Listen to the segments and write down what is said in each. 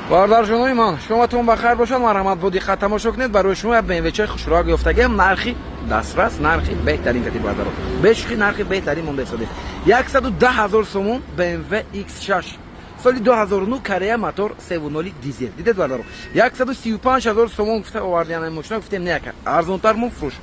Бародарҷонои ман, шоматон ба хайр бошад. Марҳамат, бо диққат тамошо кунед. Барои шумо як БМВчаи хушроак ёфтагиам, нархи дастрас, нархи беҳтарин кати, бардаро. Бешухи, нархи беҳтарин монда истодем. 110 000 сомон, BMW X6, соли 2009, Корея, мотор 3,0 дизел. Дидед, бардаро, 135 000 сомон гуфта овардиан мошина. Гуфтем, не, ака, арзонтар мон фурӯш.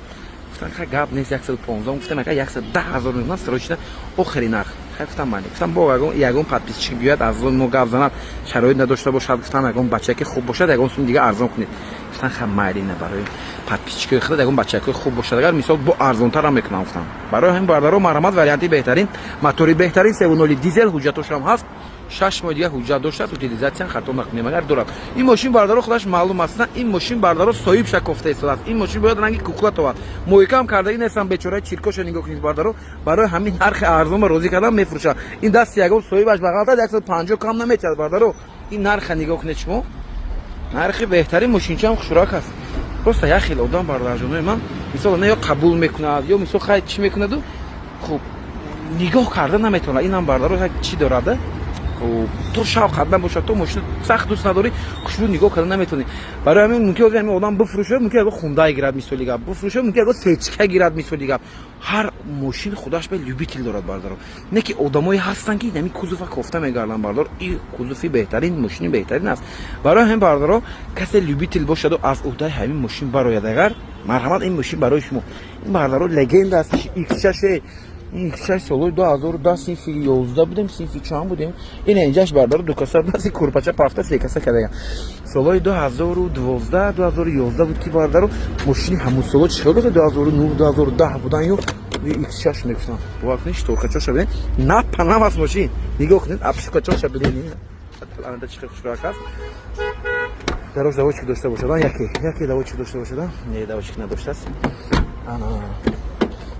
Гуфтан, ха, гап нест, 115. Гуфтем, ака, 110 000 мемонад, срочно, охири нарх. Хай, гуфтам, майли. Гуфтам, бо ягон подписчик биёяд, аз мо гап занад, шароит надошта бошад, гуфтам, ягон бачаки хуб бошад, ягон сум дига арзон кунед. Гуфтан, ха, майли, на, барои подписчикои худ ягон бачакои хуб бошад, агар мисол бо арзонтарам мекунам, гуфтам. Барои ҳамин, бародаро, марҳамат, варианти беҳтарин, мотори беҳтарин, 3,0 дизел, ҳуҷҷатошам ҳаст, 6 моҳ дига ҳуҷҷат доштааст, утилизация, хато накунем, агар дорад ин мошин, бародаро, худаш маълум аст. Ин мошин, бародаро, соҳиб шакофта истодааст. Ин мошин бояд ранги кукла товад. Мойкам кардагӣ нестам, бечораи чиркоша нигоҳ кунед, бародаро. Барои ҳамин нархи арзонба розӣ кардан мефурӯшад. Ин дасти ягон соҳибаш бағалтад, 150 кам наметиҳад, бародаро. Ин нарха нигоҳ кунед шумо, нархи беҳтарин, мошинчаам хушрак аст. Просто як хел одам, бародарҷонои ман, мисол, на ё қабул мекунад, ё мисол, хай, чӣ мекунаду, хуб нигоҳ карда наметавонад. Инам, бародаро, як чӣ дорада, то шавқат набошад, то мошина сахт дӯст надорӣ, хушбӯ нигоҳ карда наметавонӣ. Барои ҳамин мумкин ҳозир ҳамин одам бифурӯшад, мумкин ягон хундай гирад, мисоли гап, бифурӯшад, мумкин ягон сечка гирад, мисоли гап. Ҳар мошин худаш ба любитель дорад, бародаро. Не ки одамое ҳастанд, ки ҳамин кузова кофта мегарданд, бародаро. И кузови беҳтарин, мошини беҳтарин аст. Барои ҳамин, бародаро, касе любитель бошаду аз уҳдаи ҳамин мошин барояд агар, марҳамат, ин мошин барои шумо. Ин, бародаро, легенда аст, X6. Ин X6 солҳои 2010, синфи 11 будем, синфи чанд будем. Ин инҷаш, бародаро, дукаса даси курпача пафта секаса кардаган. Солҳои 2012, 2011 буд, ки, бародаро, мошини ҳамун солҳо чӣ хел 2009, 2010 будан ё X6 мегуфтам. Бовар кунед, шторкачоша бинед, на панам аст мошин. Нигоҳ кунед, обшивкачоша бинед, чӣ хел хушрак аст. Дарош доводчик дошта бошад, яке яке доводчик дошта бошад. Не, доводчик надоштааст. Ана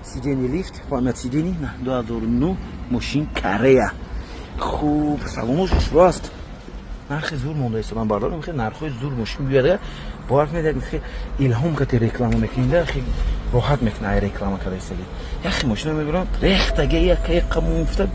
сиденье лифт, память сидений, 2009, мошин Корея. Хуб, салонош хушрӯ аст. Нархи зур монда истодам, бардорам. Хе, нархҳои зур мошин биёяд, бовар кунед, як хе илҳом кати реклама мекунед, хе роҳат мекунад. Ай реклама карда истоди, яхе мошина мебирам, рехтаге яка муфта,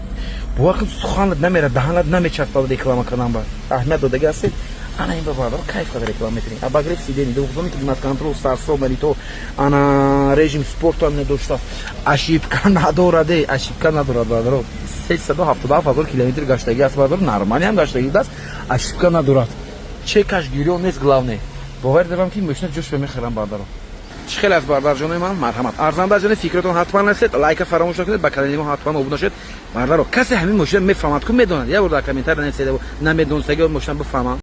бовар кун, суханат намерад, даҳанат намечаспад реклама кардан. Ба аҳамият додаги ҳастед. Ана ин ба, бардаро, кайф карда реклама мекунем. Обогрев сидений, двухзонный климат-контроль, старт-стоп, монитор, ана режим спорт ҳам надоштааст. Ошибка надораде, ошибка надорад, бардаро. 377 000 километр гаштагӣ аст, бардаро, нормально ҳам гаштагӣ будааст. Ошибка надорад, чекаш гирён нест. Главное, бовар дорам, ки мошина ҷош мехарам, бардаро. Чӣ хеле аст, бардарҷонои ман? Марҳамат, арзандаҷони, фикратон ҳатман насед, лайка фаромӯш накунед, ба канали мо ҳатман обуна шавед. Бардаро, касе ҳамин мошина мефаҳмад ку, медонад, як бор дар комментария нависед, намедонистаги мошина бифаҳмам.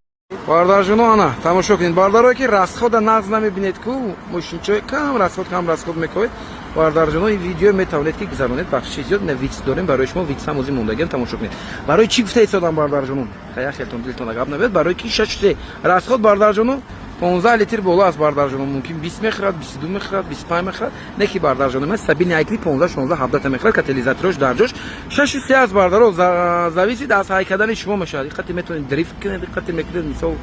Бардарҷоно, ана тамошо кунед. Бардарое ки расхода нағз намебинед ку, мошинчаи кам расход, кам расход мекунед, бардарҷоно, ин видео метавонед, ки гузаронед. Бахши зиёд на Витс дорем барои шумо, Витс ҳам ози мондагиам, тамошо кунед. Барои чӣ гуфта истодам, бардарҷоно? Хая, хелтон дилтон гап набиёд. Барои ки шашсе расход, бардарҷоно, 15 литр боло аст, бардарҷоно. Мумкин 20 мехӯрад, 22 мехӯрад, 25 мехӯрад. Не ки, бардарҷоно, ман стабильный айкли 15, 16, 17 мехӯрад. Катализатораш дар ҷош. 6,3 аст, бардаро, зависит аз ҳай кардани шумо мешавад. Диққати метавонед дрифт кунед, диққати мекунед, мисол,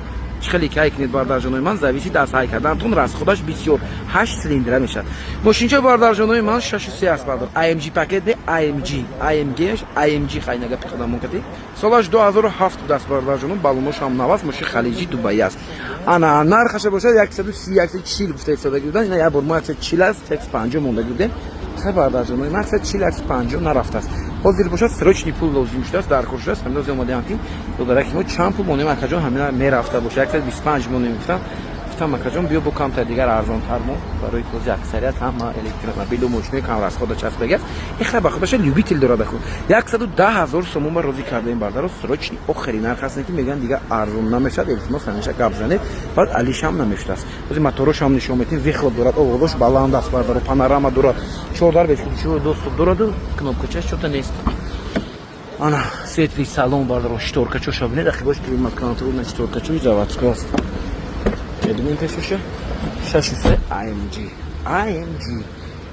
чӣ хеле кай кунед, бардарҷонои ман, зависит аз ҳай карданатон. Расходаш бисёр, ҳашт цилиндра мешавад мошинча, бардарҷонои ман. 6,3 аст, бардар. AMG пакет, не AMG, AMG, AMG. Хай, нагапи худамон кати. Солаш 2007 будааст, бардарҷоно, балонош ҳам нав аст. Мошин халиҷи Дубай аст. Ана нархаша бошад 130, 140 гуфта истодаги будан. Ина як бор мо 140 аст, 150 мондаги будем. Хай, бардарҷонои ман, 140, 150 нарафтааст. Ҳозир бошад, срочный пул лозим шудааст, даркор шудааст. Ҳамин лозим омадаам, ки додараки мо чанд пул монем, акаҷон, ҳамина мерафта боша, 125 монем, гуфтам. Гуфтам, акаҷон, биё, бо камтар дигар арзонтар мо барои този аксарият ҳама электромобилу мошинои камрасхода часпидаги аст. Ин хай ба худоша любитель дорад. Аку 110 000 сомон ба розӣ кардаем, бардаро, срочный, охири нарх аст, ки мегӯянд, дигар арзон намешавад. Илтимос, ҳамеша гап занед. Баъд алишам намешудааст. Ози моторошам нишон метем. Выхлоп дорад, овозош баланд аст, бардаро, панорама дорад, чордар бесключевой доступ дораду кнопкачаш чота нест. Ана светлый салон, бардаро, шторкачоша бинед, ахи бош климат контрол на шторкачои заводской аст. Мебинем пешоша, 6,3 AMG, AMG.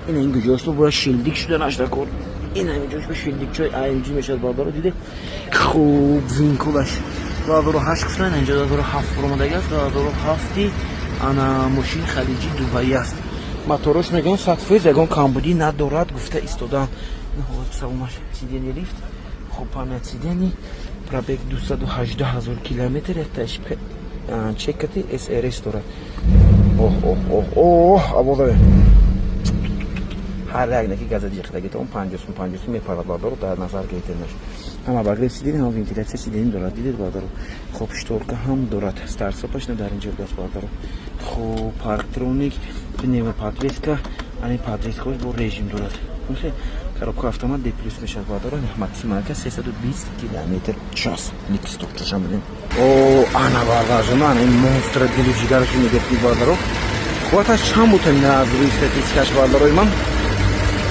Ина ин гуҷошто бояд шилдик шуда нашда кор. Ин ҳамин ҷош ба шилдикчои AMG мешавад, бардаро, диде. Хуб, VIN-кодаш 2008 гуфтан, инҷа 2007 баромадаги аст, 2007. Ана мошини халиҷи Дубай аст. Моторош мегӯям, 100%, ягон камбудӣ надорад, гуфта истодан. Ҳолати салонаш, сиденье лифт, хуб, память сидений, пробег 218 000 километр, якта ошибка. Чекати СРС дорад. Оҳ, оҳ, оҳ, оҳ, абозаве ҳар як наки газа ҷиқдагитон 50 сум, 50 сум мепарад, бародаро, дар назар гирифтенаш. Ҳам обогрев сиденья, ҳам вентиляция сиденья дорад, дидед, бародаро. Хоб, шторка ҳам дорад, старт-стопаш на дар инҷо даст, бародаро. Хоб, парктроник, пневмоподвеска, ани подвескаош бо режим дорад. Коробка автомат D плюс мешавад, бародаро. Максималка 320 километр час. Никстопчашам бинем. О, ана, бардаржона, ана ин монстра дилу ҷигарашо мегирифти, бародаро. Қувваташ чанд буд аз рӯи статистикаш, бародарои ман?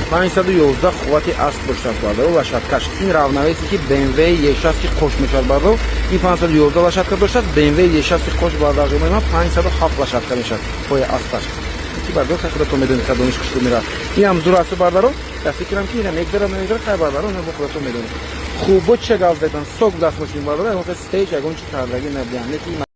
511 қуввати асп доштааст, бардаро, лошадкаш. Ин равновесе ки BMW E6 ки қош мешавад, бардаро, ин 511 лошадка доштааст. BMW E6 қош, бардаржонои ман, 507 лошадка мешавад пои аспаш ки, бардаро. Хай, худатон медонед, кадомиш хушрӯ меравад. Ин ҳам зур аст, бардаро. Дар фикрам ки ина мегзара, намегзара. Хай, бардаро, ина бо худатон медонед. Хуб, бо ча гап задан сок даст мошин, бардаро. Ягон стейҷ, ягон чи кардагӣ набиям.